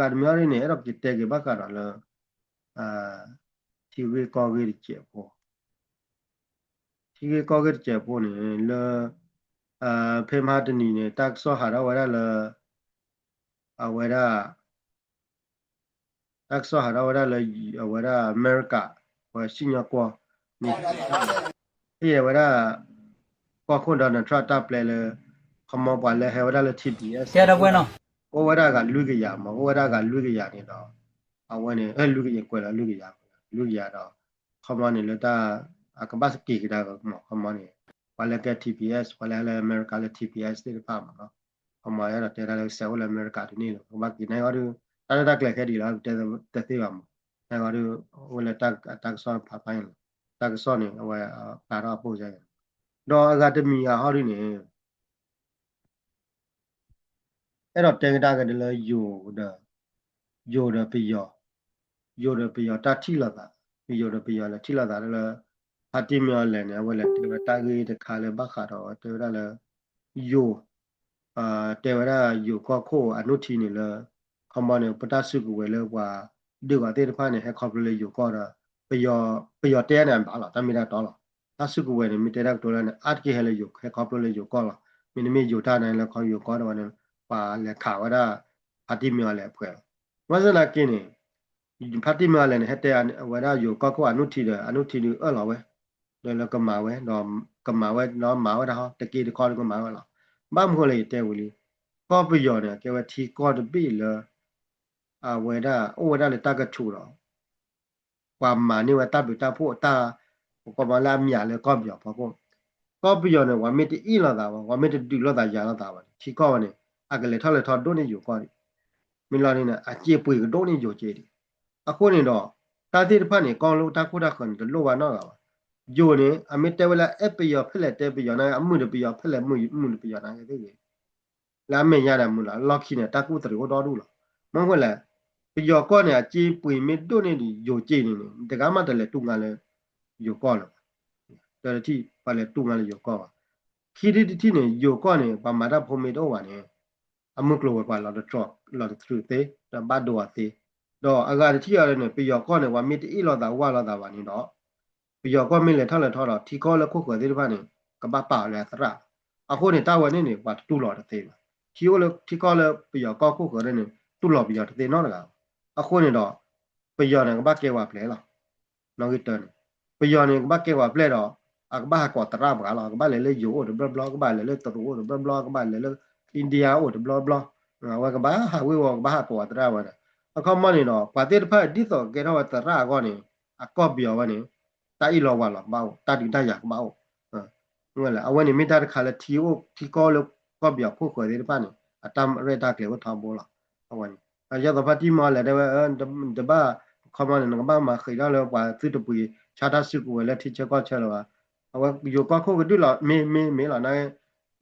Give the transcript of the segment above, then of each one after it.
ဂၤတမံၤအံၤန့ၣ် အဲၣ်ဒိးက့ၤတဲက့ၤဘၣ်ဃးဒီးလၢ ထံဂ့ၢ်ကီၢ်ဂ့ၢ်တစဲးဖိ, ထံဂ့ၢ်ကီၢ်ဂ့ၢ်တစဲးဖိန့ၣ် လၢ ဖဲမဟါတနံၤန့ၣ် တၢ်ကစီၣ်ဟးထီၣ်ဝဲဒၣ်လၢ အဝဲဒၣ် တၢ်ကစီၣ်ဟးထီၣ်ဝဲဒၣ်လၢ အဝဲဒၣ်အမဲရကၤ ပှၤစံၣ်ညီၣ်ကွီၢ်န့ၣ် ဟ့ၣ်ဝဲဒၣ် ကီၢ်ခိၣ် Donald Trump တၢ်ပျဲလၢ ခီမီပှၤလၢဟဲဝဲဒၣ်လၢ T B S အိၣ်ဝဲဒၣ်ဂၤလွံၢ်ကယၤမး, အိၣ်ဝဲဒၣ်ဂၤလွံၢ်ကယၤန့ၣ်ဒီး အဝဲန့ၣ် လွံၢ်ကယၤကွဲးလီၤ လွံၢ်ကယၤ လွံၢ်ကယၤဒီး ခီမီန့ၣ်လၢတၢ် အကဘၣ်က့ၤကဒါကမး ခီမီန့ၣ် ပှၤလၢကဲ T B S ပှၤလၢဟဲလၢအမဲရကၤလၢ T B S သ့ၣ်တဖၣ်မးနီၤ ခီမီအဲၣ်ဒိးတဲဒၣ်လၢကစဲးအိၣ်လၢအမဲရကၤတန့ၢ်လီၤ ကဘၣ်က့ၤန့ၣ်အီၤဒီး တၢ်လၢတၢ်ကျဲၤခဲဒ်လီၤ တဲသ့ဘၣ်မး န့ၣ်အီၤဒီး အိၣ်လၢတၢ်ကစီၣ်ဖးဖးန့ၣ်လီၤ တၢ်ကစီၣ်န့ၣ် အဝဲပာ်ထီၣ်အပိၢ်ယါ ဒီးအဂၤတမံၤအဟီဒုန့ၣ် အဲၣ်ဒိးတဲကဒါက့ၤဒီးလၢ ယိၤဒီးပယီၤ, ယိၤဒီးပယီၤတၢ်ထံၣ်လိာ်သး, ယိၤဒီးပယီၤလဲၤထံၣ်လိာ်သးလၢ ဖါတံၢ်မ့ၢ်အီၤလဲၣ်န့ၣ် အဝဲလဲၤတဲဝဲတၢ်ဂ့ၢ်တခါလၢဘၣ်ဃးဒီးတဲဝဲဒၣ်လၢ ယိၤ တဲဝဲဒၣ်ယိၤကီၢ်ခိၣ်အနုထံန့ၣ်လၢ ခီမီန့ၣ် ပတၢ်စုကဝဲၤလၢပှၤဒုးဂီၤသ့ၣ်တဖၣ်န့ၣ် ဟဲခီဖျိလၢယိၤကီၢ်ဒီး ပယီၤတဲန့ၣ်အဘၣ်လီၤ တၢ်မ့ၢ်တၢ်တီလီၤ. တၢ်စုကဝဲၤန့ၣ် မ့ၢ်တဲတၢ်ကတိၤလၢန့ၣ် အါတက့ၢ်ဟဲလၢယိၤ ဟဲခီဖျိလၢယိၤကီၢ်လီၤ. မ့တမ့ၢ်ယိၤတၢ်န့ၣ်လၢခီယိၤကီၢ်ဒီးဝဲန့ၣ် ပှၤလဲၤခးဝဲဒၣ် ဖါတံၢ်မ့ၢ်အီၤလဲၣ်အဖှဲးလီၤ. ဘၣ်ဆၣ်သနာ်က့န့ၣ် ဖါတံၢ်မ့ၢ်အီၤလဲၣ်န့ၣ် ဟဲတဲဝဲဒၣ်ယိၤကီၢ်ခိၣ်အနုထံဒီး အနုထံဒုးအၢၣ်လီၤဝဲ ဒီးလၢကမၤဝဲ ဒီးကမၤဝဲဒီးမၤဝဲဒၣ်ဟီ တက့တခီဒီးကမၤဝဲလီၤ. ဘၣ်မနုၤဃိလဲၣ်ယတဲဝံၤလံ ကီၢ်ပယီၤန့ၣ် ကဲဝဲထံကီၢ်တဘ့ၣ်လၢ အဝဲဒၣ်အိၣ်ဝဲဒၣ်လၢတၢ်ကဆူးဒီး ပှၤမၤန့ၢ်ဝဲတၢ်ဘျုးတၢ်ဖှိၣ်အတၢ် ပကိးမးလၢအမံၤလၢကီၢ်ပယီၤဖီခိၣ် ကီၢ်ပယီၤန့ၣ် ပှၤမ့ၢ်တအ့ၣ်လိာ်သးဘၣ် ပှၤမ့ၢ်တဒုးလိာ်သးယၤလိာ်သးဘၣ်န့ၣ် ထံကီၢ်ဝဲန့ၣ် အကလဲၤထီၣ်လဲၤထီဒိၣ်န့ၢ်ယိၤကီၢ်ဒံး မ့ၢ်လီၤန့ၣ် အစ့ပှ့ၤကဒိၣ်န့ၢ်ယိၤစ့ဒံး. အဃိန့ၣ်ဒီး တၢ်သ့ၣ်တဖၣ်န့ၣ် ကီၢ်လၢတၢ်ခိၣ်တၢ်ဃၢၤန့ၣ် တလိၣ်ဘၣ်နီတဂၤဘၣ်. ယိၤန့ၣ် အမ့ၢ်တဲဝဲလၢအဲၣ်ပယီၤဖဲလဲၣ်တဲပယီၤန့ၣ် အမုာ်ဒီးပယီၤဖဲလဲၣ်မုာ်ဒီးပယီၤန့ၣ်သ့ၣ်ဂ့ၤ လၢအမဲာ်ညါဒီးမုာ်လီၤ လီၢ်ခံန့ၣ် တၢ်ကူၣ်သရံးအိၣ်ဒီဒူၣ်လီၤ. မ့ၢ်ဝဲလဲၣ် ပယီၤကီၢ်န့ၣ် အစ့ပှ့ၤမ့ၢ်ဒိၣ်န့ၢ်ဒံးယိၤစ့န့ၣ်န့ၣ် တဂၤမးတလဲၤတူၢ်ငါလၢ ယိၤကီၢ်လၢၤဘၣ်. တထံၣ် ပှၤလဲၤတူၢ်ငါလၢယိၤကီၢ်ဘၣ်. ခံထံၣ်တထံၣ်န့ၣ် ယိၤကီၢ်န့ၣ် ပှၤမၤတၢ်ဖိမ့ၢ်တအိၣ်ဘၣ်န့ၣ် အမုၢ်ကျိၤဝဲၤကွာ်လီၤတတြီ လီၤတတြူးသ့ ဒီးဘၣ်ဒိအီၤသ့. ဒီးအဂၤတထံၣ်အီၤန့ၣ် ပယီၤကီၢ်န့ၣ် ပှၤမ့ၢ်တအ့ၣ်လိာ်သးဝၢ်လိာ်သးဘၣ်န့ၣ်ဒီး ပယီၤကီၢ်မ့ၢ်လဲၤထီၣ်လဲၤထီဒီး ထံကီၢ်လၢခိၣ်ဃၢၤသ့ၣ်တဖၣ်န့ၣ် ကဘၣ်ပာ်အီၤလၢအသရၣ်လီၤ. အဃိန့ၣ် တၢ်ဝဲန့ၣ်န့ၣ် ပှၤတတူၢ်လိာ်တသ့ဘၣ်. ထံအိၣ်လၢထံကီၢ်လၢပယီၤကီၢ်ခိၣ်ဃၢၤန့ၣ် တူၢ်လိာ်ပယီၤတသ့နီတဂၤဘၣ်. အဃိန့ၣ်ဒီး ပယီၤန့ၣ် ကဘၣ်ကဲဝဲပျဲၢ်လီၤ. နီၣ်ဂံၢ်တၢန့ၣ် ပယီၤန့ၣ် ကဘၣ်ကဲဝဲပျဲၢ်ဒီး အကဘၣ်ဟးကိးသရၣ်ပှၤလီၤ. အကဘၣ်လဲၤလၢယိၤအိၣ်တဘျီဘျီ ကဘၣ်လဲၤလၢတရူးအိၣ်တဘျီဘျီ ကဘၣ်လဲၤလၢ India အိၣ်တဘျီဘျီ အဝဲကဘၣ်ဟးဝ့ၤဝီၤ ကဘၣ်ဟးကိးဝဲသရၣ်ဝဲန့ၣ် အခီမီန့ၣ်ဒီး ပှၤသ့ၣ်တဖၣ်ဒ်သိးကဲထီၣ်ဝဲသရၣ်အဂီၢ်န့ၣ် အကီၢ်ပယီၤဝဲန့ၣ် တၢ်အ့ၣ်လိာ်ဝါလိာ်ကဘၣ်အိၣ် တၢ်ဒုးတၢ်ယၤကဘၣ်အိၣ် အဝဲန့ၣ်မ့ၢ်တၢ်တခါလၢထံအိၣ်ထံကီၢ်လၢကီၢ်ပယီၤခိၣ်ဃၢၤသ့ၣ်တဖၣ်န့ၣ် အတၢ်ရဲၣ်တၢ်ကျဲၤအိၣ်ထီဘိလီၤ. အဝဲန့ၣ် ယသိးဖါတံၢ်မ့ၢ်လဲၤတဲဝဲ တဘၣ် ခီမီန့ၣ် နကဘၣ်မၤဃံးထီၣ်လၢပှၤသုတပှ့ၤ ဆါတၢ်စုကဝဲၤလၢထံဆၢကီၢ်ဆၢလၢၤဘၣ်. အဝဲယိၤကီၢ်ခိၣ်ကဒုၣ်လီၤ မ့ၢ်မ့ၢ်မ့ၢ်လီၤ နာ်က့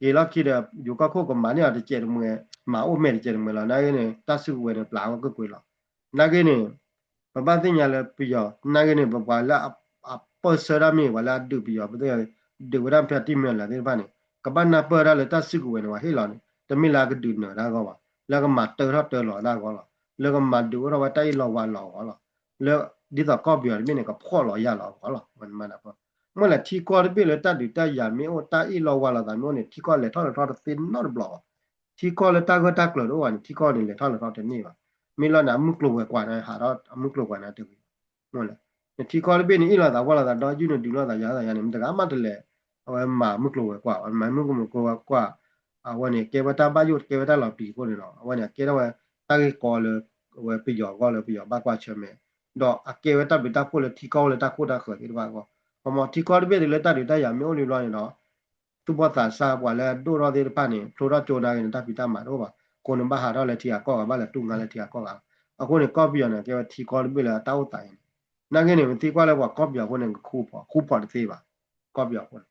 က့ၤလီၢ်ခံဒီး ယိၤကီၢ်ခိၣ်ကမၤန့ၢ်အီၤတစဲးတမှဲၤ မၤအိၣ်မဲာ်တစဲးတမှဲၤလီၤ နာ်က့န့ၣ် တၢ်စုကဝဲၤန့ၣ် ပျၢ်ဝဲကွ့ၢ်ကွ့ၢ်လီၤ. နာ်က့န့ၣ် ပဘၣ်သ့ၣ်ညါလၢပယီၤ နာ်က့န့ၣ် ပပှၤလၢအပၢၢ်ဆၢတၢ်မ့ၢ် ပှၤလၢအဒုးပယီၤ ပသ့ၣ်ညါ ဒုးဝဲဒၣ်ဖဲတံၢ်မ့ၢ်လၢသ့ၣ်တဖၣ်န့ၣ် ကဘၣ်နၢ်ပၢၢ်တၢ်လၢတၢ်စုကဝဲၤန့ၣ် ပှၤဟ့ၣ်လီၤန့ၣ် တမ့ၢ်လၢအကဒုးနၢၤတၢ်အဂီၢ်ဘၣ် လၢကမၤတၢထီၣ်တၢလီၤတၢ်အဂီၢ်လီၤ. လၢကမၤဒုးအိၣ်ထီၣ်ဝဲတၢ်အ့ၣ်လိာ်ဝါလိာ်အဂီၢ်လီၤ. လၢ ဒ်သိးကီၢ်ပယီၤတဘ့ၣ်န့ၣ် ကဖှီၣ်လီၤယာ်လီၤအဂီၢ်လီၤ. မ့ၢ်လၢထံကီၢ်တဘ့ၣ်လၢတၢ်ဒုးတၢ်ယၤမ့ၢ်အိၣ် တၢ်အ့ၣ်လိာ်ဝါလိာ်သးမ့ၢ်အိၣ်န့ၣ် ထံကီၢ်လဲၤထီၣ်လဲၤထီတသ့နီတဘျီဘၣ်. ထံကီၢ်လၢတၢ်ဂၢၢ်တၢ်ကျၢၤတအိၣ်ဘၣ်န့ၣ် ထံကီၢ်န့ၣ်လဲၤထီၣ်လဲၤထီတန့ၢ်ဘၣ်. မ့ၢ်လီၤန့ၣ် အမုၢ်ကျိၤဝဲၤကွာ်န့ၣ် ဟးထီၣ်အမုၢ်ကျိၤဝဲၤကွာ်န့ၣ်တဂ့ၤ မ့ၢ်လၢ နထံကီၢ်တဘ့ၣ်န့ၣ် အ့ၣ်လိာ်သးဝါလိာ်သးဒီး ယုၢ်န့ၣ်ဒုးလိာ်သးယၤလိာ်သးယၤန့ၣ် မ့ၢ်တဂၤမးတလဲၤ အဝဲမၤမုၢ်ကျိၤဝဲၤကွာ် မၤမုၢ်ကျိၤဝဲၤကွာ် အဝဲန့ၣ် ကဲဝဲတၢ်ဘၣ်ယိၣ် ကဲဝဲတၢ်လီၤပျံၤအဃိန့ၣ်ဒီး အဝဲန့ၣ် အကဲထီၣ်ဝဲတၢ်ဂ့ၢ်ကီလၢ အဝဲပယီၤအဂီၢ်လၢပယီၤဘၣ်ကွၢ်ဆၢၣ်မဲာ် ဒီးအကဲဝဲတၢ်ဘျုးတၢ်ဖှိၣ်လၢထံကီၢ်လၢတၢ်ခိၣ်တၢ်ဃၢၤသ့ၣ်တဖၣ်အဂီၢ် ခီမီထံကီၢ်တဘ့ၣ်လၢတၢ်ဒုးတၢ်ယၤမ့ၢ်အိၣ်လံဘျီန့ၣ်ဒီး သူၣ်ဘီၣ်သးစၢ်ပှၤလၢအဒိၣ်ထီၣ်သ့ၣ်တဖၣ်န့ၣ် ဖျိထီၣ်ကၠိနာ်က့န့ၣ် တၢ်ဖံးတၢ်မၤတအိၣ်ဘၣ်. ဃိန့ၣ်ဘၣ်ဟးထီၣ်လၢထံဂၤကီၢ်ဂၤ ဘၣ်လဲၤတူၢ်ငါလၢထံဂၤကီၢ်ဂၤ. အဃိန့ၣ် ကီၢ်ပယီၤန့ၣ် ကဲဝဲထံကီၢ်တဘ့ၣ်လၢအတၢ်အိၣ်သးအံၤန့ၣ် နာ်က့န့ၣ် ပသံကွၢ်လၢပှၤကီၢ်ပယီၤအဃိန့ၣ် ကခူဖီၣ် ခူဖီၣ်တသ့ဘၣ်. ကီၢ်ပယီၤအဃိန့ၣ်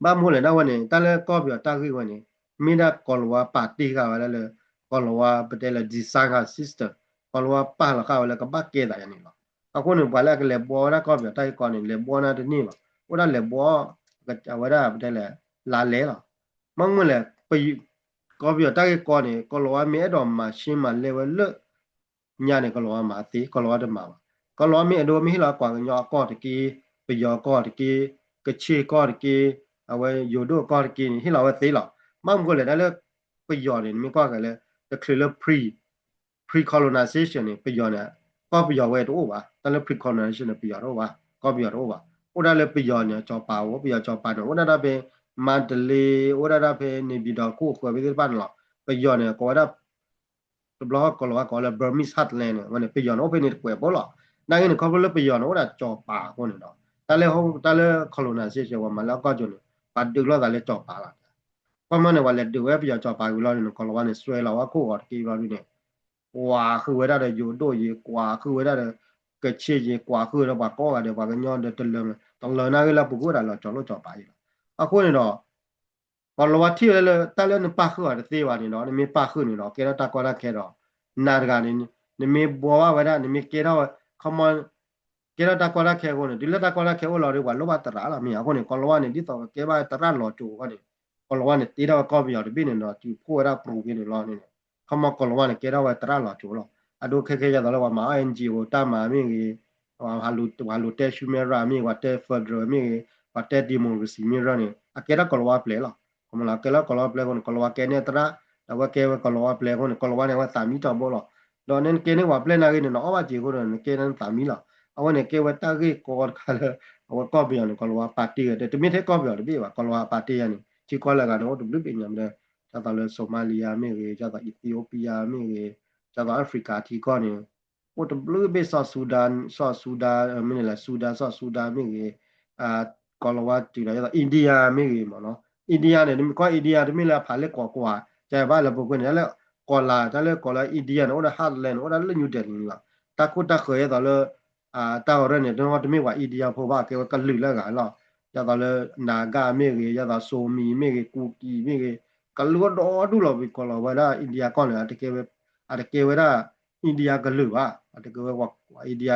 ဘၣ်မနုၤလဲၣ်ဒၣ်ဝဲန့ၣ် တၢ်လၢကီၢ်ပယီၤတၢ်ဂ့ၢ်ဝဲန့ၣ် မ့ၢ်ဒၣ်ကီၤလၤဝါပာ်တ့ၢ်ဃာ်ဝဲဒၣ်လၢ ကီၤလၤဝါပတဲလၢ design system ကီၤလၤဝါပာ်လီၤဃာ်ဝဲလၢကဘၣ်ကဲသးယၤန့ၣ်လီၤ. အဃိန့ၣ် ပှၤလၢအကလဲၤဘှီဝဲဒၣ်ကီၢ်ပယီၤတၢ်ဂ့ၢ်ကီန့ၣ် လဲၤဘှီန့ၢ်တန့ၢ်ဘၣ်. အိၣ်ဒၣ်လဲၤဘှီ အဝဲဒၣ်ပတဲလၢ လါလဲလီၤ. မ့ၢ်မနုၤလဲၣ် ပ ကီၢ်ပယီၤတၢ်ဂ့ၢ်ကီန့ၣ် ကီၢ်လီၤဝါမ့ၢ်အဲၣ်ဒိးမၤရှဲမၤလဲဝဲလၢ ညါန့ၣ် ကီၢ်လီၤဝါမၤသ့, ကီၢ်လီၤဝါတမၤဘၣ်. ကီၢ်လီၤဝါမ့ၢ်အဲၣ်ဒိးမ့ၢ်ဟ့ၣ်လီၤကွၢ်ကညီအကီၢ်တက့ၢ်, ပယီၤကီၢ်တက့ၢ်, ကခ့ၣ်ကီၢ်တက့ၢ်, အဝဲယိၤဒိၣ်ကီၢ်တက့ၢ်န့ၣ် ဟ့ၣ်လီၤဝဲသ့လီၤ. ဘၣ်မနုၤလဲၣ် တၢ်လၢပယီၤန့ၣ် နမ့ၢ်ကွၢ်က့ၤလၢ တချုးလၢ pre pre colonization န့ၣ် ပယီၤန့ၣ် ကီၢ်ပယီၤဝဲတအိၣ်ဘၣ်. တၢ်လၢ pre colonization န့ၣ် ပယီၤတအိၣ်ဘၣ်, ကီၢ်ပယီၤတအိၣ်ဘၣ်. အိၣ်ဒၣ်လၢပယီၤန့ၣ် ကၠီၤပၤအိၣ်, ပယီၤကၠီၤပၤန့ၣ် အိၣ်ဒၣ်ဒၣ်ဖဲ မါတလ့, အိၣ်ဒၣ်ဒၣ်ဖဲ နေပြည်တော် ခိၣ်ဃၢၤဖဲသ့ၣ်တဖၣ်န့ၣ်လီၤ. ပယီၤန့ၣ် ကိးဝဲဒၣ် တဘျီကီၢ်လီၤဝါကိးလၢ Burmese heartland န့ၣ် အဝဲန့ၣ် ပယီၤန့ၣ်အိၣ်ဖဲန့ၣ်တကွဲးဖိလီၤ. နာ်က့န့ၣ် ခီဖျိလၢပယီၤန့ၣ် အိၣ်ဒၣ်ကၠီၤပၤအဃိန့ၣ်ဒီး တၢ်လၢ တၢ်လၢ colonization ပှၤမၤလၢအကီၢ်ကၠိန့ၣ် ပှၤဒုးလိာ်သးလၢကၠီၤပၤလီၤ. ခီမီန့ၣ် ပှၤလဲၤဒုးဝဲပယီၤကၠီၤပၤဝံၤလီၤန့ၣ် ကီၢ်လီၤဝါန့ၣ် စွဲလီၤဝဲခိၣ်ဂီၤတက့ၢ်ဘျီဒုန့ၣ် ကွၢ်ဃုာ်ဝဲဒၣ်ဒီးယိၤဒိၣ်ယ့ၤ, ကွၢ်ဃုာ်ဝဲဒၣ်ဒီး ကခ့ၣ်ယ့ၤ, ကွၢ်ဃုာ်ဝဲဒီးပှၤကိးဂၤဒဲး ပှၤကညီဒီးတလၢၤ, တလၢၤနာ်က့လၢပူၤကွံာ်ဝဲဒၣ်လီၤကၠီၤလိၣ်ကၠီၤပၤယ့ၤလီၤ. အဃိန့ၣ်ဒီး ကီၢ်လီၤဝါထံၣ်ဝဲလၢ တၢ်လၢနပာ်ဃုာ်အီၤတသ့ဘၣ်န့ၣ်ဒီး နမ့ၢ်ပာ်ဃုာ်န့ၣ်ဒီး ကဲထီၣ်တၢ်ကီတၢ်ခဲဒီး နၤတဂၤန့ၣ် နမ့ၢ်ဘှီဘၣ်ဝဲဒၣ် နမ့ၢ်ကဲထီၣ်ဝဲ ခီမီ ကဲထီၣ်တၢ်ကီတၢ်ခဲအဃိန့ၣ် တုၤလၢတၢ်ကီတၢ်ခဲအိၣ်လီၤဒီး ပှၤလိၣ်ဘၣ်သရၣ်လီၤမ့ၢ်ဧါ. အဃိန့ၣ် ကီၢ်လီၤဝါန့ၣ် ဒ်သိးကကဲဘၣ်သရၣ်လီၤကၠိအဂီၢ်န့ၣ် ကီၢ်လီၤဝါန့ၣ် တ့ထီၣ်ဝဲကီၢ်ပယီၤတဘ့ၣ်န့ၣ်ဒီး တုၤဖှိၣ်ဝဲဒၣ်ပြူၤဖဲန့ၣ်လီၤန့ၣ် ခီမီကီၢ်လီၤဝါန့ၣ် ကဲထီၣ်ဝဲသရၣ်လီၤကၠိလီၤ. အဒိခဲခဲယၤသိးလၢပှၤမၤ အီၣ် အၣ်အၣ်အၣ်အၣ်မ့ၢ်ဂ့ၤ ပှၤလိၤတဲ human right မ့ၢ်ဂ့ၤ ပှၤတဲ federal မ့ၢ်ဂ့ၤ ပှၤတဲ democracy မ့ၢ်ဂ့ၤန့ၣ် အကဲထီၣ်ကီၢ်လီၤဝါပျဲၢ်လီၤ. ကီၢ်လီၤဝါကဲလၢကီၢ်လီၤဝါပျဲၢ်အဃိန့ၣ် ကီၢ်လီၤဝါကဲန့ၢ်သရၣ် ဒီးအဝဲကဲဝဲကီၢ်လီၤဝါပျဲၢ်အဃိန့ၣ် ကီၢ်လီၤဝါန့ၣ် အဝဲသးမံထီဘိလီၤ. ဒီးနကဲန့ၢ်ပှၤပျဲၢ်နာ်ဂ့ၤန့ၣ် နအီၣ်ဘၣ်စ့ၤအဃိဒီး နကဲန့ၢ်သးမံလီၤ. အဝဲန့ၣ်ကဲဝဲတၢ်ဂ့ၢ်ကီတခါလၢ အဝဲကီၢ်ပယီၤန့ၣ် ကီၢ်လီၤဝါပာ်တ့ၢ်ဝဲ တမ့ၢ်ထဲကီၢ်ပယီၤတဘ့ၣ်ဘၣ် ကီၢ်လီၤဝါပာ်တ့ၢ်ယၤန့ၣ် ထံကီၢ်လၢအဂၤန့ၣ် အိၣ်တဘျုးဘ့ၣ်ညါမ့ၢ် ဒ်သိးလၢ Somalia မ့ၢ်ဂ့ၤ ဒ်သိး Ethiopia မ့ၢ်ဂ့ၤ ဒ်သိး Africa ထံကီၢ်န့ၣ် အိၣ်တဘျုးဘ့ၣ် South Sudan, South Sudan မ့ၢ်န့ၣ်လဲၣ် Sudan, South Sudan မ့ၢ်ဂ့ၤ ကီၢ်လီၤဝါတုၤဒီး ဒ်သိး India မ့ၢ်ဂ့ၤမ့ၢ်နီၤ India န့ၣ် နမ့ၢ်ကွၢ် India တမ့ၢ်လၢအဖးလၢကီၢ်ကွာ် ကဘၣ်လၢပူၤကွံာ်န့ၣ် တၢ်လၢကီၢ်လၤ တၢ်လၢကီၢ်လၢ India န့ၣ် အိၣ်ဒီး heartland အိၣ်ဒီးလၢ New Delhi လီၤ. တၢ်ခိၣ်တၢ်ဃၢၤဒ်သိးလၢ တၢ်ဂီၤရၢၢ်န့ၣ် တမ့ၢ်ပှၤ India ဖိဘၣ် ကဲဝဲကလုာ်လၢအဂၤလီၤ. ဒ်သိးလၢ Naga မ့ၢ်ဂ့ၤ ဒ်သိး Zomi မ့ၢ်ဂ့ၤ ကူကီမ့ၢ်ဂ့ၤ ကလုာ်အိၣ်ဒီဒူၣ်လီၤ ပကီၢ်လီၤဝဲဒၣ် India ကီၢ်န့ၣ် အတကဲဝဲဒၣ် India ကလုာ်ဘၣ် အတကဲဝဲ India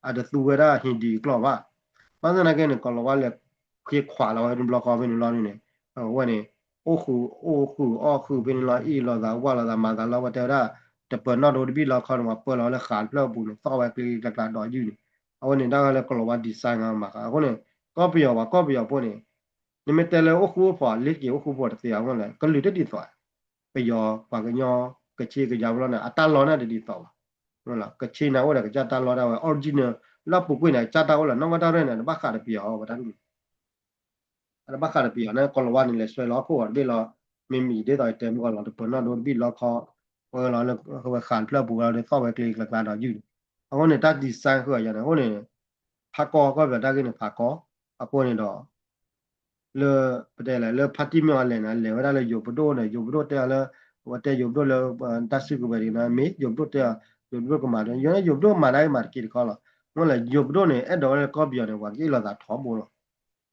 အတသူဝဲဒၣ် Hindi ကျိာ်ဘၣ်. ဘၣ်ဆၣ်သနာ်က့န့ၣ် ကီၢ်လီၤဝါလဲၤဃ့ခွးလီၤဝဲတဘျီဃီဖဲန့ၣ်လီၤန့ၣ် အဝဲန့ၣ် အိၣ်ဃုာ် အိၣ်ဃုာ်အီၣ်ဃုာ်ဖဲန့ၣ်လီၤ အ့ၣ်လိာ်သးဝၢ်လိာ်သးမၤသးလီၤ ပှၤတဲဝဲဒၣ် တပၢၤနီၣ်ဒိတဘ့ၣ်လီခီန့ၣ် ပှၤပၢလီၤဝဲလၢဃးတဖျၢၣ်အပူၤန့ၣ် သီၣ်ဝဲကျ့ကျဲကျါဒီးယုၢ်န့ၣ် အဝဲန့ၣ်တၢ်လၢကီၢ်လီၤဝါ design မၤဃာ် အဃိန့ၣ် ကီၢ်ပယီၤပှၤကီၢ်ပယီၤဖိန့ၣ် နမ့ၢ်တဲလၢအိၣ်ဃူအိၣ်ဖိး လ့က့ၤအိၣ်ဃူအိၣ်ဖိးတသ့ဘၣ် အဃိန့ၣ် ကလုာ်တဒ်သိး ပယီၤ ပှၤကညီ ကခ့ကယၤဖိလီၤန့ၣ် အတၢ်လီၢ်န့ၣ်တဒ်သိးဘၣ် ကခ့န့ၣ်အိၣ်ဒီးကစၢ်တၢ်လီၢ်ဒၣ်ဝဲ original လၢအပူၤကွံာ်န့ၣ် ကစၢ်တၢ်အိၣ်လီၤ နီၢ်ကီၢ်တၢ်ရဲၣ်န့ၣ် တဘၣ်ဃးဒီးပယီၤအီၤဘၣ်တၢ်န့ၣ် အတဘၣ်ဃးဒီးပယီၤန့ၣ် ကီၢ်လီၤဝါန့ၣ် လဲၤစွဲလီၤဟီၣ်ခိၣ်ဂီၤတဘ့ၣ်လီၤ. မ့မ့ၢ်ဒ်သိးယတဲမုၢ်ဂီၤလီၤ တပၢၤနီၣ်ဒိတဘ့ၣ်လီခီ ဝဲလီၤလၢဝဲဃးတဖျၢၣ်အပူၤဝဲလီၤ သီၣ်ဝဲကျ့ကျဲကျါဒီးယုၢ်န့ၣ် အဃိန့ၣ် တၢ် design ဃုာ်အီၤယၤန့ၣ် အဃိန့ၣ် ဖးကီကီၢ်ပယီၤတၢ်ဂ့ၢ်န့ၣ် ဖးကီ အဃိန့ၣ်ဒီး လၢ ပတဲလဲၣ် လၢဖါတံၢ်မ့ၢ်အီၤလဲၣ်န့ၣ် လဲၤဝဲဒၣ်လၢယိၤပဒိၣ်န့ၣ် ယိၤပဒိၣ်တဲအီၤလၢ အဝဲတဲယိၤပဒိၣ်လၢ တၢ်စုကဝဲၤဒ်န့ၣ် မ့ၢ်ယိၤပဒိၣ်တဲအီၤ ယိၤပဒိၣ်ကမၤဒီး ယိၤပဒိၣ်မၤတၢ်ဂ့ၢ်မၤတက့ၢ်တခီလီၤ. မ့ၢ်လဲၣ် ယိၤပဒိၣ်န့ၣ် အဲၣ်ဒိးဝဲလၢကီၢ်ပယီၤန့ၣ် ပှၤကအ့ၣ်လိာ်သးထီဘိလီၤ.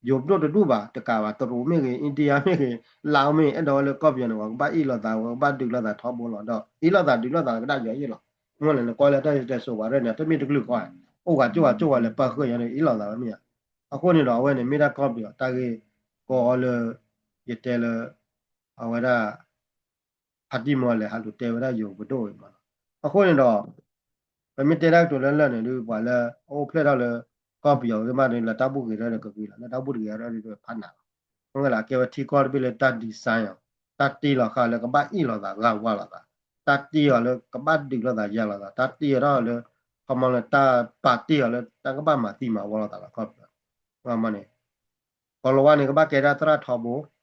ယိၤပဒိၣ်တဒူၣ်ဘၣ် တကးဘၣ် တရူးမ့ၢ်ဂ့ၤ India မ့ၢ်ဂ့ၤ လၢမ့ၢ် အဲၣ်ဒိးဝဲလၢကီၢ်ပယီၤန့ၣ် ပှၤကဘၣ်အ့ၣ်လိာ်သး ပှၤကဘၣ်ဒုးလိာ်သးထီဘိလီၤ. ဒီးအ့ၣ်လိာ်သးဒုးလိာ်သးကဒၣ်ယီၤအ့ၣ်လီၤ. မ့ၢ်လဲၣ် နကွၢ်လၢတၢ်တဲစိၤပှၤရဲၣ်န့ၣ် တမ့ၢ်တကလုာ်ဃီ အိၣ်ဂၤကၠိဂၤကၠိဂၤလဲၤပာ်ဃုာ်ယၤန့ၣ် အ့ၣ်လိာ်သးဝဲမ့ၢ်ဧါ. အဃိန့ၣ်ဒီး အဝဲန့ၣ်မ့ၢ်ဒၣ်ကီၢ်ပယီၤတၢ်ဂ့ၢ်ကီလၢ ယတဲလၢ အဝဲဒၣ် ဖါတံၢ်မ့ၢ်အီၤလဲၣ် ဟးလူၤတဲဝဲဒၣ်ယိၤပဒိၣ်အံၤမးလီၤ. အဃိန့ၣ်ဒီး ပမ့ၢ်တဲတၢ်ကတိၤလၢလၢာ်န့ၣ်ဒုး ပှၤလၢအအိၣ်ဖျဲၣ်ထီၣ်လၢ ကီၢ်ပယီၤဂ့ၤမးဒီး လၢတၢ်ဘူၣ်ဂ့ၤထီၣ်ဒီးကဂ့ၤလီၤ လၢတၢ်ဘူၣ်တဂ့ၤထီၣ်ဒီးဖးနးလီၤ. မ့ၢ်လဲၣ် အကဲဝဲထံကီၢ်တဘ့ၣ်လၢတၢ် design အီၤ တၢ်တ့လီၤဃာ်လၢကဘၣ်အ့ၣ်လိာ်သးဂၢ်ဝါလိာ်သး တၢ်တ့အီၤလၢကဘၣ်ဒုးလိာ်သးယၤလိာ်သး တၢ်တ့အီၤထီၣ်လၢ ခီမီလၢတၢ်ပာ်တ့အီၤလၢတၢ်ကဘၣ်မၤသံမၤဝီလိာ်သးလီၤ ခီပညီ န့ၣ် ကီၢ်လီၤဝါန့ၣ် ကဘၣ်ကဲဒၣ်သရၣ်ထီဘိ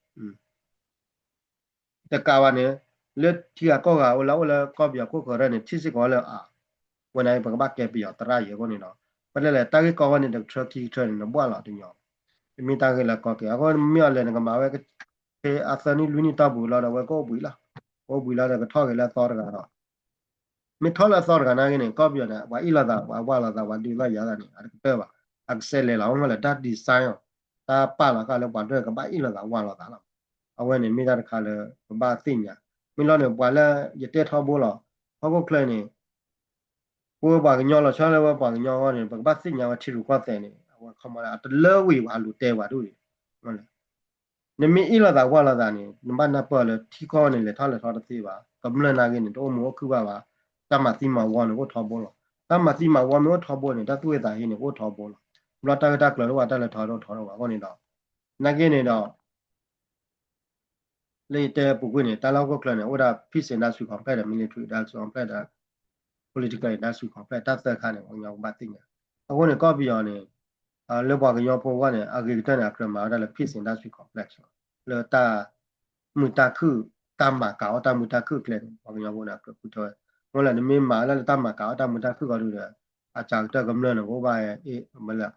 တကးဘၣ်န့ၣ် လၢထံဂၤကီၢ်ဂၤအိၣ်လၢအိၣ်လၢကီၢ်ပယီၤခိၣ်ဃၢၤရဲၣ်န့ၣ် ထံၣ်စ့ၢ်ကီးလၢအ ဝဲန့ၣ် ပကဘၣ်ကဲပယီၤသရၣ်ယဲၢ်အဃိန့ၣ်ဒီး ပတဲလဲၣ် တၢ်ဂ့ၢ်ကီဝဲန့ၣ် တကထၢခံကထၢန့ၣ် နဘၣ်လီၤတညီ တမ့ၢ်တၢ်ဂ့ၢ်လၢကီက့ၤ အဃိမ့ၢ်အီၤလဲၣ် နကမၤဝဲ ဖဲအသၢနံၣ်လွံၢ်နံၣ်တီၢ်ပူၤလီၤဒီး ဝဲကအိၣ်ဘှံးလီၤ ကအိၣ်ဘှံးလီၤဒီး ကထီၣ်က့ၤလၢအသီတဂၤဒီး မ့ၢ်ထီၣ်လၢအသီတဂၤနာ်က့န့ၣ် ကီၢ်ပယီၤန့ၣ် ပှၤအ့ၣ်လိာ်သး ပှၤဝါလိာ်သး ပှၤဒုးလိာ်ယၤသးန့ၣ် အတကတၢၢ်ဘၣ် အကစဲးလဲၤလီၤ မ့ၢ်လဲၣ် တၢ် design အီၤ တၢ်ပာ်လီၤဃာ်လၢပှၤတကဘၣ်အ့ၣ်လိာ်သးဝါလိာ်သးလီၤ. အဝဲန့ၣ်မ့ၢ်တၢ်တခါလၢ ပဘၣ်သ့ၣ်ညါ မ့ၢ်လီၤန့ၣ် ပှၤလၢယတဲထီဘိလီၤ ဟီၣ်ခိၣ်ချၢန့ၣ် ပဝဲပှၤကညီလီၤဆီလၢဝဲပှၤကညီအဂီၢ်န့ၣ် ပကဘၣ်သ့ၣ်ညါဝဲထံရူၢ်ကီၢ်သဲးန့ၣ် အဝဲခီမီ အတလၢဝံၤပှၤလူၤတဲပှၤဒ်န့ၣ် မ့ၢ်လဲၣ် နမ့ၢ်အ့ၣ်လိာ်သးဝါလိာ်သးန့ၣ် နဘၣ်နၢ်ပၢၢ်လၢထံကီၢ်န့ၣ် လဲၤထီၣ်လဲၤထီတသ့ဘၣ်, ကမျၢၢ်နာ်က့န့ၣ် တအိၣ်မုာ်အိၣ်ခုၣ်ဘၣ်ဘၣ်, တၢ်မၤသံမၤဝီန့ၣ်အိၣ်ထီဘိလီၤ. တၢ်မၤသံမၤဝီမ့ၢ်အိၣ်ထီဘိန့ၣ် တၢ်သူၣ်ဟ့သးဟ့န့ၣ် အိၣ်ထီဘိလီၤ. ဘျီတၢ်ဂ့ၢ်တၢ်ကျိၤတအိၣ်ဘၣ် တၢ်လဲၤထီၣ်တအိၣ်ထီဘၣ်အဃိန့ၣ်ဒီး နာ်က့န့ၣ်ဒီး လၢယတဲပူၤကွံာ်န့ၣ် တၢ်လၢဟီၣ်ခိၣ်ချၢန့ၣ် အိၣ်ဒၣ် peace industry complex ဒီး military industry complex ဒီး political industry complex တၢ်သၢခါန့ၣ် ပှၤကညီကဘၣ်သ့ၣ်ညါ. အဃိန့ၣ် ကီၢ်ပယီၤန့ၣ် လၢပှၤကညီဖိအဂီၢ်န့ၣ် အဂ့ၤကတၢၢ်န့ၣ် အကြၢးမၤဝဲဒၣ်လၢ peace industry complex လၢတၢ်မုာ်တၢ်ခုၣ် တၢ်မၤကၤအီၣ်တၢ်မုာ်တၢ်ခုၣ်အကျဲန့ၣ် ပှၤကညီဖိန့ၣ် အကြၢးဃုထၢဝဲ. အဃိလၢနမ့ၢ်မၤဝဲဒၣ်လၢတၢ်မၤကၤအီၣ်တၢ်မုာ်တၢ်ခုၣ်အဂီၢ်ဒုဒီး အစှၤကတၢၢ်ကမျၢၢ်န့ၣ် ကအိၣ်ဘၣ် မလဲၣ်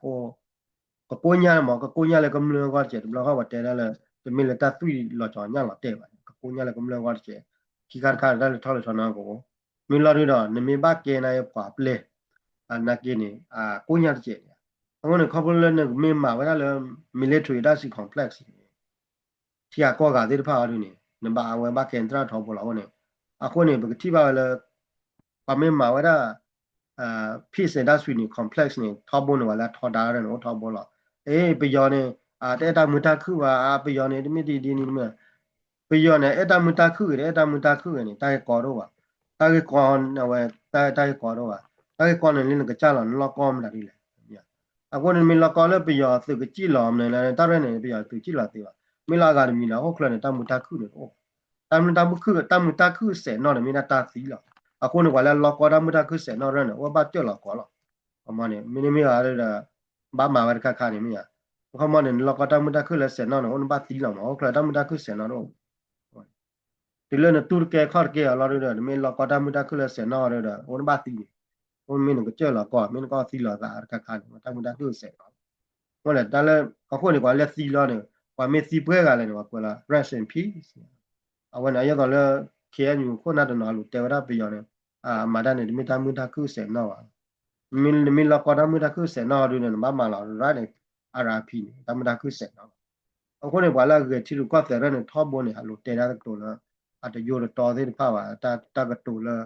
ကကိညၢ်မး ကကိညၢ်လၢကမျၢၢ်အဂီၢ်တကဲး တဘျီဃီပှၤတဲဒၣ်လၢ တမ့ၢ်လၢတၢ်သွံၣ်လီၤကီၤညၣ်လီၤတဲာ်ဘၣ်န့ၣ် ကကိညၢ်လၢကမျၢၢ်အဂီၢ်တကဲး. ခံခါတခါတၢ်လဲၤထီၣ်လဲၤထီနီၢ်ကဝီၤ မ့ၢ်လီၤဒုဒီး နမ့ၢ်ဘၣ်ကဲနၤပှၤပျဲၢ် နာ်က့န့ၣ် ကိညၢ်တကဲးန့ၣ်. အဃိန့ၣ် ခီဖျိလၢနကမ့ၢ်မၤဝဲဒၣ်လၢ military industry complex န့ၣ် ထံဂၤကီၢ်ဂၤသ့ၣ်တဖၣ်အီၤဒုန့ၣ် နဘၣ်အဝဲဘၣ်ကဲနသရၣ်ထီဘိလီၤအဃိန့ၣ်. အဃိန့ၣ် ပကထံၣ်ဘၣ်ဝဲလၢ ပှၤမ့ၢ်မၤဝဲဒၣ် peace industry န့ၣ် complex န့ၣ် ထီဘိန့ၣ် ပှၤလၢအထီဒါန့ၣ် အိၣ်ထီဘိလီၤ. အ့ ပယီၤန့ၣ် တအဲၣ်တၢ်မုာ်တၢ်ခုၣ်ဘၣ် ပယီၤန့ၣ် တမ့ၢ်ဒ်ဒ်န့ၣ်တမ့ၢ် ပယီၤန့ၣ် အဲၣ်တၢ်မုာ်တၢ်ခုၣ်ဂ့ၤ တအဲၣ်တၢ်မုာ်တၢ်ခုၣ်ဂ့ၤန့ၣ် တၢ်ဂ့ၢ်ကီတအိၣ်ဘၣ်. တၢ်ဂ့ၢ်ကီ အဝဲ တၢ်ဂ့ၢ်ကီတအိၣ်ဘၣ်. တၢ်ဂ့ၢ်ကီန့ၣ်လၢနကစၢ်လီၤ နလီၢ်ကီမတၤဒ်လဲၣ်. အဃိန့ၣ် မ့ၢ်လီၢ်ကီလၢပယီၤသုးကစံၣ်လီၤမနုၤလဲၣ် တၢ်ရဲၣ်န့ၣ် ပယီၤသုးကစံၣ်လီၤသ့ဘၣ်. မ့ၢ်လၢအဂၤတမံၤလၢဟီၣ်ခိၣ်ချၢန့ၣ် တၢ်မုာ်တၢ်ခုၣ်န့ၣ်တအိၣ်ဘၣ်. တၢ်မုာ်တၢ်ခုၣ် တၢ်မုာ်တၢ်ခုၣ်စဲးနီၣ်န့ၣ် မ့ၢ်ဒၣ်တၢ်သံလီၤ. အဃိန့ၣ် ပှၤလၢအလီၢ်ကီတၢ်မုာ်တၢ်ခုၣ်စဲးနီၣ်ရဲၣ်န့ၣ် အိၣ်ဘၣ်စၢၢ်လီၤကီလီၤ. အမ့ၢ်န့ၣ် မ့တမ့ၢ်ဘၣ်ဒီး ဘၣ်မၤဝဲတခါခါန့ၣ်မ့ၢ်ဧါ. အခီပညီန့ၣ် နလီၢ်ကီတၢ်မုာ်တၢ်ခုၣ်လၢစဲးနီၣ်န့ၣ် အိၣ်နဘၣ်သံလီၤမး ဟီၣ်ခိၣ်ချၢတၢ်မုာ်တၢ်ခုၣ်စဲးနီၣ်တအိၣ် တုၤလၢနတူၢ်တကဲခီၣ်တကဲအီၤလီၤဒုဒီး နမ့ၢ်လီၢ်ကီတၢ်မုာ်တၢ်ခုၣ်လၢစဲးနီၣ်ဒီး အိၣ်နဘၣ်သံန့ၣ် အိၣ်မ့ၢ်နကစၢၢ်လီၤကီ မ့ၢ်နကီၢ်သံလီၤသးတခါခါန့ၣ် တၢ်မုာ်တၢ်ခုၣ်စဲးနီၣ်လီၤ. အဃိန့ၣ် တၢ်လၢ အဃိန့ၣ် ပှၤလၢသံလီၤန့ၣ် ပှၤမ့ၢ်သံပှဲၤဂၤလဲၣ်န့ၣ် ပှၤကွဲးလီၤ rest in peace အဝဲန့ၣ် အယဲၢ်သိးလၢ ခ့ၣ်အဲၣ်ယူၣ် ခိၣ်နၢ်တနီၤလူၤတဲဝဲဒၣ်ပယီၤန့ၣ် မၤတၢ်န့ၣ် တမ့ၢ်တၢ်မုာ်တၢ်ခုၣ်စဲးနီၣ်ဘၣ်. နမ့ၢ်လီၢ်ကီတၢ်မုာ်တၢ်ခုၣ်စဲးနီၣ်ဒုန့ၣ် နဘၣ်မၤလီၤ right န့ၣ် R I P န့ၣ် တၢ်မုာ်တၢ်ခုၣ်စဲးနီၣ်လီၤ. အဃိန့ၣ် ပှၤလၢအဂဲၤထံရူၢ်ကီၢ်သဲးရဲၣ်န့ၣ် ထီဘိန့ၣ် အလိၤတဲဒၣ်တကတိၤလၢ အတယိတတီသ့ၣ်တဖၣ်ဘၣ် တၢ်ကတိၤလၢ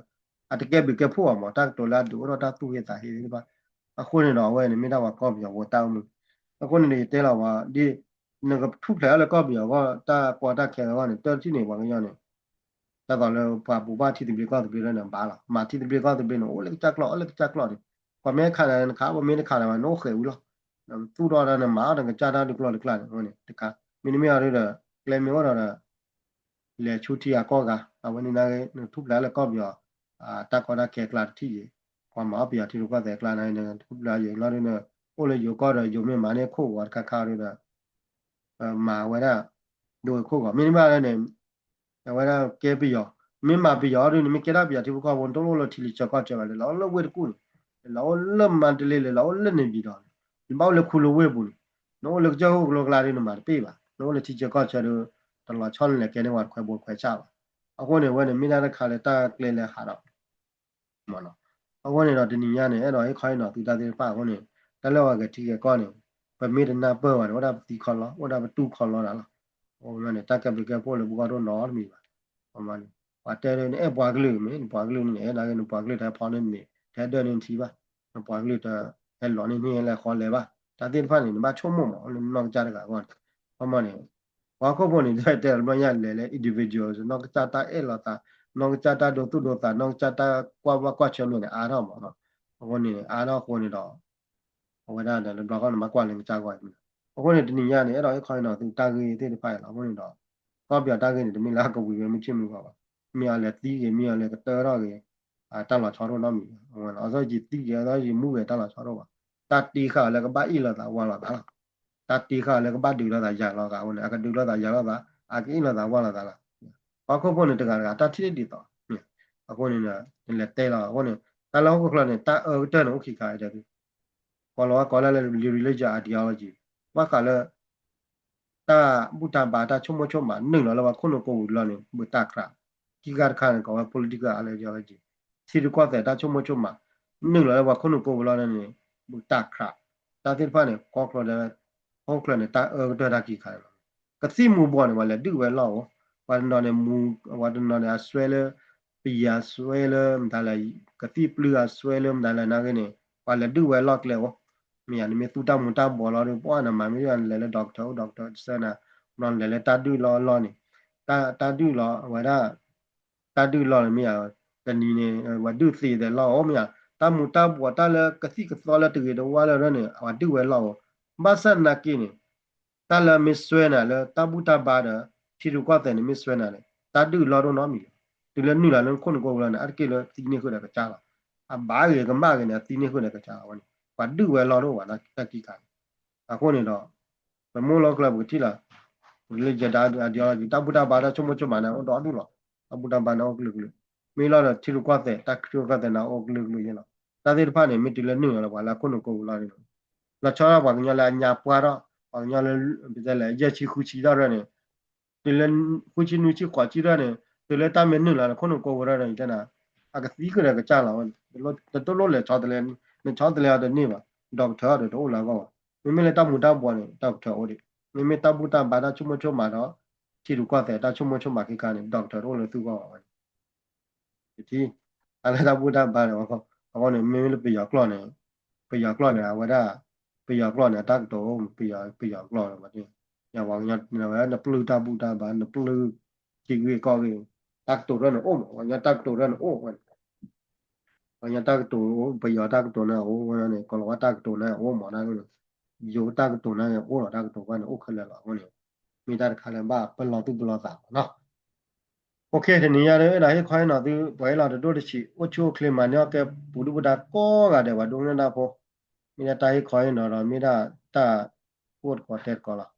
အတကဲဘျုးကဲဖှိၣ်ဘၣ်မး တၢ်ကတိၤလၢအဒုးအိၣ်ထီၣ်တၢ်သူၣ်ဟ့သးဟ့သ့ၣ်တဖၣ်. အဃိန့ၣ်ဒီး အဝဲန့ၣ်မ့ၢ်ဒၣ်ပှၤကီၢ်ပယီၤဖိတၢ်အိၣ်မူ. အဃိန့ၣ်ဒီး ယတဲလီၤဝဲ ဒ် နကထူၣ်ဖျဲးအီၤလၢကီၢ်ပယီၤအဂီၢ် တၢ်ကီတၢ်ခဲအဂီၢ်န့ၣ် တၢ်တထံၣ်န့ၣ် ပှၤကညီန့ၣ် ဒ်သိးလၢပှၤပူၤဘၣ်ထံသဘျ့ကီၢ်သဘျ့လၢန့ၣ် ဘၣ်လီၤ. မၤထံသဘျ့ကီၢ်သဘျ့န့ၣ် အိၣ်လၢကစၢ်ကျီၢ် အိၣ်လၢကစၢ်ကျီၢ်န့ၣ် ပှၤမ့ၢ်ခးနၤနခး ပှၤမ့ၢ်တခးနၤဘၣ် နအိၣ်ဃဲးဝံၤလီၤ. သူၣ်ထီၣ်တၢ်နမၤအီၣ်နကစၢ်တၢ်ဒုးကျီၢ်တကျါန့ၣ် အဝဲန့ၣ်တခါ မ့တမ့ၢ်အီၤဒုဒီး ကျဲမ့ၢ်အိၣ်ဒီး လဲၤဆူထံဂၤကီၢ်ဂၤ အဝဲန့ၣ်နာ်က့ နထူၣ်ဖျဲးလၢကီၢ်ပယီၤ တၢ်ကီတၢ်ခဲအကျါတထံၣ်ယံၤ ပှၤမၤအီၣ်ပယီၤထံရူၢ်ကီၢ်သဲးအကျါနာ်က့ နထူၣ်ဖျဲးယံၤလီၤဒုဒီး အိၣ်လၢယိၤကီၢ်ဒီး ယိၤမ့ၢ်မၤန့ၢ်ခိၣ်ဂီၤတခါခါဒုဒီး မၤဝဲဒၣ် ဒိခိၣ်ဂီၤ မ့တမ့ၢ်လၢန့ၣ် အဝဲဒၣ်ကဲပယီၤ မ့ၢ်မၤပယီၤအီၤဒုန့ၣ် မ့ၢ်ကဲဒၣ်ပယီၤထံဖိကီၢ်ဖိ နတလိၣ်လၢထံလံၤဆၢကီၢ်ဆၢဘၣ် လဲၤလီၤအိၣ်လၢဝ့ၢ်တကူၣ်န့ၣ် လဲၤလီၤအိၣ်လၢမါတလ့ လဲၤလီၤအိၣ်လၢန့ၣ်ဘံၤဒီး နဘၣ်အိၣ်လၢခူလၢဝ့ၢ်ပူၤန့ၣ် နအိၣ်လၢကစၢၢ်ခိၣ်ကလိကျါဒု နမၤတပ့ၢ်ဘၣ် နအိၣ်လၢထံဆၢကီၢ်ဆၢဒု တလီၤဆီန့ၣ်လဲၤကဲန့ၢ်ပှၤတခွဲဘိခွဲဆၣ်ဘၣ်. အဃိန့ၣ် အဝဲန့ၣ်မ့ၢ်ဒၣ်တခါလၢတၢ်ကျဲလဲၤဟးဒီး အဃိန့ၣ်ဒီးတနံၤညါန့ၣ် အဲၣ်ဒိးဟ့ၣ်ခီဟ့ၣ်နီၤသုတၢ်သ့ၣ်တဖၣ်အဃိန့ၣ် တၢ်လၢပှၤဂဲၤထံဂဲၤကီၢ်န့ၣ် ပမ့ၢ်တနၢ်ပၢၢ်ဘၣ်န့ၣ် အိၣ်ဒၣ်ပသံခီလီ အိၣ်ဒၣ်ပတူၢ်ခီလီတၢ်လီၤ. အဃိန့ၣ် တၢ်ကဲဘျုးကဲဖှိၣ်လၢပဂီၢ်တအိၣ်နီတမံၤဘၣ်. ပှၤတဲနအဲၣ်ပှၤကလုာ်မ့ၢ် နပှၤကလုာ်န့ၣ် နအဲၣ်ဒၣ်ဂ့ၤ နပှၤကလုာ်တဟဲဖီန့ၢ်မ့ၢ် တဟဲဒၢၣ်န့ၢ်ထံဘၣ် နပှၤကလုာ်တဟဲလီၤန့ၢ်န့ၢ်လဲၤဃီလဲၤဘၣ် တၢ်သ့ၣ်တဖၣ်န့ၣ် နဘၣ်ဆိကမိၣ်မး လၢနီၢ်ကစၢ်တဂၤအဂီၢ်န့ၣ် ခီမီန့ၣ် ပှၤဟီၣ်ခိၣ်ဖိန့ၣ် တဲတဲတဘျီညါလဲၤလၢ individual နီၢ်ကစၢ်တၢ်အဲၣ်လိာ်သး နီၢ်ကစၢ်တၢ်ဒိသူၣ်ဒိသး နီၢ်ကစၢ်တၢ်ကွၢ်ဘၣ်ကွၢ်ဆၢမဲာ်န့ၣ် အါထီၣ်မးနီၤ. အဃိန့ၣ် အါထီၣ်အဃိန့ၣ်ဒီး အဝဲဒၣ်ဒီးတဘျီဃီန့ၣ် မၤကွၢ်လၢနကစၢ်ဂီၢ်အံၤမး. အဃိန့ၣ် တနံၤညါန့ၣ် အဲၣ်ဒိးဟ့ၣ်ခီဟ့ၣ်နီၤသုတၢ်ဂ့ၢ်သ့ၣ်တဖၣ်အံၤလီၤ. အဃိန့ၣ်ဒီး ကီၢ်ပယီၤတၢ်ဂ့ၢ်န့ၣ် တမ့ၢ်လၢအကဝံၤဝဲမုၢ်ဆ့ၣ်မုၢ်ဂီၤဘၣ်. မ့ၢ်အီၤလဲၤသံဂ့ၤ မ့ၢ်အီၤလဲၤကတၢၢ်ထီၣ်ဂ့ၤ တၢ်လီၤဆီတအိၣ်နီတမံၤဘၣ်. အဝဲန့ၣ် အသီယံၤသံဂ့ၤ အသီယံၤမူဂ့ၤ တၢ်လီၤဆီတအိၣ်ဘၣ်. တၢ်တ့ဃာ်အီၤလၢကဘၣ်အ့ၣ်လိာ်သးဝါလိာ်သးလီၤ. တၢ်တ့ဃာ်အီၤလၢကဘၣ်ဒုးလိာ်သးယၤလိာ်သးအဃိန့ၣ် အကဒုးလိာ်သးယၤလိာ်သး အကအ့ၣ်လိာ်သးဝါလိာ်သးလီၤ. ပှၤဟီၣ်ခိၣ်ဖိန့ၣ်တဂၤတဂၤ တၢ်ထံၣ်ဒ်သိး အဃိန့ၣ် နလဲၤတဲလီၤ အဃိန့ၣ် တၢ်လၢဟီၣ်ခိၣ်ချၢန့ၣ် တၢ်အၢကတၢၢ်န့ၣ် အိၣ်ခံခါအံၤ ကိးလီၤဝဲကိးလၢ religion ideology ဘၣ်ဃးလၢ တၢ်ဘူၣ်တၢ်ဘါတၢ်ဆိကမိၣ်ဆိကမး နုာ်လီၤလၢပှၤခိၣ်နူာ်ကိးပူၤလီၤန့ၣ် ဘူးတၢ်ခြး. ခံခါတခါန့ၣ် ကိးဝဲ political ideology ထံရူၢ်ကီၢ်သဲးတၢ်ဆိကမိၣ်ဆိကမး နုာ်လီၤလၢပှၤခိၣ်နူာ်ကိးပူၤလီၤန့ၣ် ဘူးတၢ်ခြး. တၢ်သ့ၣ်တဖၣ်န့ၣ် ကီၢ်ချၢဒီး ဟီၣ်ခိၣ်ချၢန့ၣ် တၢ်အၢကတၢၢ်တၢ်ခံခါန့ၣ်လီၤ. ကသံၣ်မူၤဘှီးန့ၣ် ပှၤလဲၤဒုးဝဲလီၢ်အိၣ်, ပှၤတနီၤန့ၣ်မူၤ, ပှၤတနီၤန့ၣ် အစွဲလၢ ပယၤစွဲလၢမတၤလဲၣ်, ကသံၣ်ပျုၢ်အစွဲလၢမတၤလဲၣ်နာ်က့န့ၣ် ပှၤလဲၤဒုးဝဲလီၢ်ကျဲအိၣ်. မ့ၢ်ယၤ နမ့ၢ်သူတၢ်မူၤတၢ်ဘှီးလီၤဒီး ပှၤနမၤမ့ၢ်ယၤ နလဲၤလၢ doctor အိၣ် doctor ဆၢနၤ, ဘျီလဲၤလၢတၢ်ဒုၣ်လီၢ်လီၢ်န့ၣ်, တၢ်ဒုၣ်လီၤ အဝဲဒၣ် တၢ်ဒုၣ်လီၢ်န့ၣ်မ့ၢ်ဧါ, တနံၤန့ၣ် ပှၤဒုၣ်သ့သဲးလီၢ်အိၣ်မ့ၢ်ဧါ, တၢ်မူၤတၢ်ဘှီးတၢ်လၢကသံၣ်ကသီလၢတဂ့ၤတဝါလၢဒၣ်န့ၣ် အဝဲဒုၣ်ဝဲလီၢ်အိၣ်, ဘၣ်ဆၣ်နာ်က့န့ၣ် တၢ်လၢမ့ၢ်စွဲနၤလၢတၢ်ဘူၣ်တၢ်ဘါဒီး ထံရူၢ်ကီၢ်သဲးန့ၣ်မ့ၢ်စွဲနၤန့ၣ် တၢ်ဒုၣ်လီၢ်ဒိၣ်နီတမံၤလီၤ. တုၤလၢနုာ်လီၤလၢခိၣ်နူာ်ကိၢ်ပူၤလီၤန့ၣ် အါတက့ၢ်လၢသံန့ၢ်ဃုာ်ဒီးကစၢ်လီၤ. အဘၣ်ဂ့ၤကမၣ်ဂ့ၤန့ၣ် အသံန့ၢ်ဃုာ်ဒီးကစၢ်လီၤဝဲန့ၣ် ပှၤဒုၣ်ဝဲလီၢ်ဒိၣ်ဝဲဒၣ်တၢ်ခံခါန့ၣ်. အဃိန့ၣ်ဒီး ပမ့ၢ်လီၢ်ကျၢၢ်ပကထံၣ်လီၤ လၢယဲဒၣ်အဒံးအီၤ တၢ်ဘူၣ်တၢ်ဘါတၢ်ဆိကမိၣ်ဆိကမးန့ၣ် အိၣ်ဒီဒူၣ်လီၤ. တၢ်ဘူၣ်တၢ်ဘါန့ၣ်အိၣ်ကလုာ်ကလုာ်, မ့ၢ်လီၤဒီးထံရူၢ်ကီၢ်သဲး တၢ်ထံရူၢ်ကီၢ်သဲးန့ၣ်အိၣ်ကလုာ်ကလုာ်ယဲလီၤ. တၢ်သ့ၣ်တဖၣ်န့ၣ် မ့ၢ်တုၤလၢနုာ်လီၤလၢပှၤလၢခိၣ်နူာ်ကိၢ်ပူၤလီၤန့ၣ် လီၤဆီဒၣ်ပှၤကညီလၢအညါပှၢ်ထီၣ် ပှၤကညီလၢ ပတဲလဲၣ် ယဲၢ်ဆံဃုဆံထီၣ်ဒၣ်န့ၣ် တုၤလၢ ဃုဆံနွံဆံဃိးဆံထီၣ်န့ၣ် တုၤလၢတၢ်မ့ၢ်နုာ်လီၤလၢခိၣ်နူာ်ကိၢ်ပူၤထီၣ်န့ၣ် ယတဲနၤ အကသံဃုာ်ဒီးကစၢ်လီၤဝဲန့ၣ်. တလိၣ်လဲၤဆီတလဲ, နဆီတလဲအီၤတန့ၢ်ဘၣ်, doctor အီၤဒီးတအိၣ်လၢအဂီၢ်ဘၣ်. မ့မ့ၢ်လၢတၢ်မူၤတၢ်ဘှီးန့ၣ် doctor အိၣ်ဒံး, မ့မ့ၢ်တၢ်ဘူၣ်တၢ်ဘါတၢ်ဆိကမိၣ်ဆိကမးဒီး ထံရူၢ်ကီၢ်သဲးတၢ်ဆိကမိၣ်ဆိကမးခဲခါန့ၣ် doctor တအိၣ်လၢသုဂီၢ်ဘၣ်ဝဲန့ၣ် ပထံၣ် တၢ်လၢတၢ်ဘူၣ်တၢ်ဘါန့ၣ် အဃိန့ၣ် မ့မ့ၢ်လၢပယီၤကျိာ်န့ၣ် ပယီၤကျိာ်န့ၣ် အဝဲဒၣ် ပယီၤကျိာ်န့ၣ် အတၢ်ကတိၤ ပယီၤကျိာ်န့ၣ် ပှၤကညီဝဲ နပျုၢ်တၢ်ဘူၣ်တၢ်ဘါ နပျုၢ်ထံဂ့ၢ်ကီၢ်ဂ့ၢ် တၢ်ကတိၤတဖၣ်န့ၣ်အိၣ်မး ပှၤကညီတၢ်ကတိၤတဖၣ်န့ၣ်အိၣ်ဝဲ ပှၤကညီတၢ်ကတိၤအိၣ် ပယီၤတၢ်ကတိၤန့ၣ်အိၣ်ဝဲန့ၣ် ကီၤလၤဝါတၢ်ကတိၤန့ၣ်အိၣ်မးန့ၣ် ယိၤတၢ်ကတိၤန့ၣ်အိၣ်လီၤ တၢ်ကတိၤတဖၣ်န့ၣ်အိၣ်ခဲလၢာ်လီၤ အဃိန့ၣ် မ့ၢ်တၢ်တခါလၢဘၣ်ပလီၢ်သူၣ်ပလီၢ်သးလီၤနီၤ. တနံၤညါဒီး အဲၣ်ဒိးဟ့ၣ်ခီဟ့ၣ်နီၤသု ပှၤဟ့ၣ်လီၤတဒိၣ်တဆံး အိၣ်ဆူၣ်အိၣ်ချ့မၤန့ၢ်အီၣ်ကဲ ပူၤဒုၣ်ပူၤဒါကိးဂၤဒဲး ပှၤဒိကနၣ်တၢ်ဖိ မ့ၢ်ဒၣ်တၢ်ဟ့ၣ်ခီဟ့ၣ်နီၤဒီး မ့ၢ်ဒၣ်တၢ်အိၣ်သကိးတဲသကိးလီၤ.